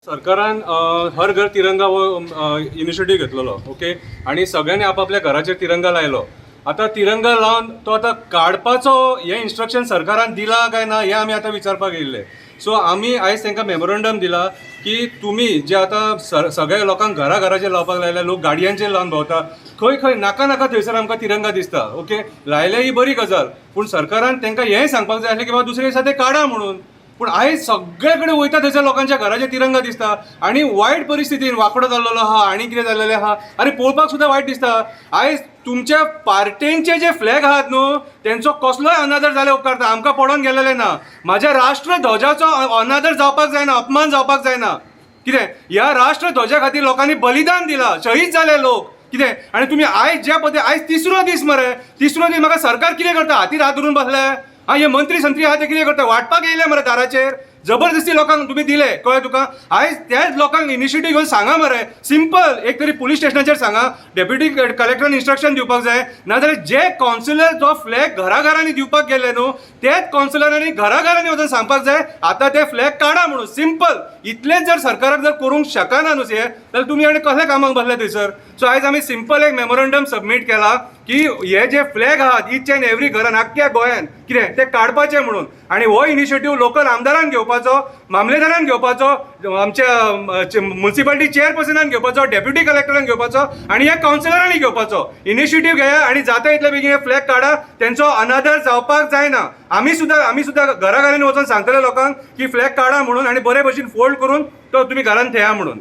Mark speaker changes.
Speaker 1: सरकारान हर घर तिरंगा हो इनिशिएटीव घेतलेलो, ओके, आनी सगळ्यांनी आपापल्या घराचेर तिरंगा लायलो. आतां तिरंगा लावन तो आतां काडपाचो हें इन्स्ट्रक्शन सरकारान दिलां काय ना हें आमी आतां विचारपाक येयल्ले. सो आमी आयज तांकां मेमोरंडम दिला की तुमी जे आतां सगळ्या लोकांक घरा घराचेर लावपाक लायल्या, लोक गाडयांचेर लावन भोंवता, खंय खंय नाका नाका थंयसर आमकां तिरंगा दिसता. ओके, लायल्या ही बरी गजाल, पूण सरकारान तांकां हेंय सांगपाक जाय आसलें की बाबा, दुसरे दिसा ते काडा म्हणून. पूण आयज सगळे कडेन वयता थंयसर लोकांच्या घराचेर तिरंगा दिसता आनी वायट परिस्थितीन वांकडो जाल्लेलो आहा आनी कितें जाल्लेलें आहा. आनी पळोवपाक सुद्दां वायट दिसता. आयज तुमच्या पार्टेंचे जे फ्लॅग आहात न्हू, तेंचो कसलोय अनादर जाल्यार उपकारता, आमकां पडोन गेलेलें ना. म्हाज्या राष्ट्रध्वजाचो अनादर जावपाक जायना, अपमान जावपाक जायना. कितें, ह्या राष्ट्रध्वजा खातीर लोकांनी बलिदान दिलां, शहीद जाले लोक. कितें, आनी तुमी आयज ज्या पद्दतीन, आयज तिसरो दीस मरे, तिसरो दीस, म्हाका सरकार कितें करता? हातीर हात धरून बसले. आं, हे मंत्री संत्री आहा ते कितें करता? वाटपाक येयले मरे दाराचेर. जबरदस्ती लोकांक तुमी दिले, कळ्ळें तुका? आयज त्याच लोकांक इनिशिएटीव घेवन सांगा मरे, सिंपल, एक तरी पुलीस स्टेशनाचेर सांगा, डेप्युटी कलेक्टरान इन्स्ट्रक्शन दिवपाक जाय. नाजाल्यार जे कावन्सिलर जो फ्लॅग घराघरांनी दिवपाक गेले न्हू, तेच कावन्सिलरांनी घराघरांनी वचून सांगपाक जाय, आतां ते फ्लॅग काडा म्हणून. सिंपल. इतलेंच जर सरकाराक जर करूंक शकना न्हू हें, जाल्यार तुमी आनी कसल्या कामाक बसले थंयसर? सो आयज आमी सिंपल एक मेमोरंडम सबमीट केला की हे जे फ्लॅग आहात इच अँड एवरी घरान आख्ख्या गोंयान, कितें ते काडपाचे म्हणून. आनी हो इनिशिएटीव लोकल आमदारान घेवपाचो, मामलेदारान घेवपाचो, आमच्या मुन्सिपालिटी चेअरपर्सनान घेवपाचो, डेप्युटी कलेक्टरान घेवपाचो आनी ह्या कावन्सिलरांनी घेवपाचो. इनिशिएटीव घेया आनी जाता इतले बेगीन फ्लॅग काडा. तेंचो अनादर जावपाक जायना. आमी सुद्दां घरा घरांनी वचून सांगतले लोकांक की फ्लॅग काडा म्हणून आनी बरे भशेन फोल्ड करून तो तुमी घरान थेया म्हणून.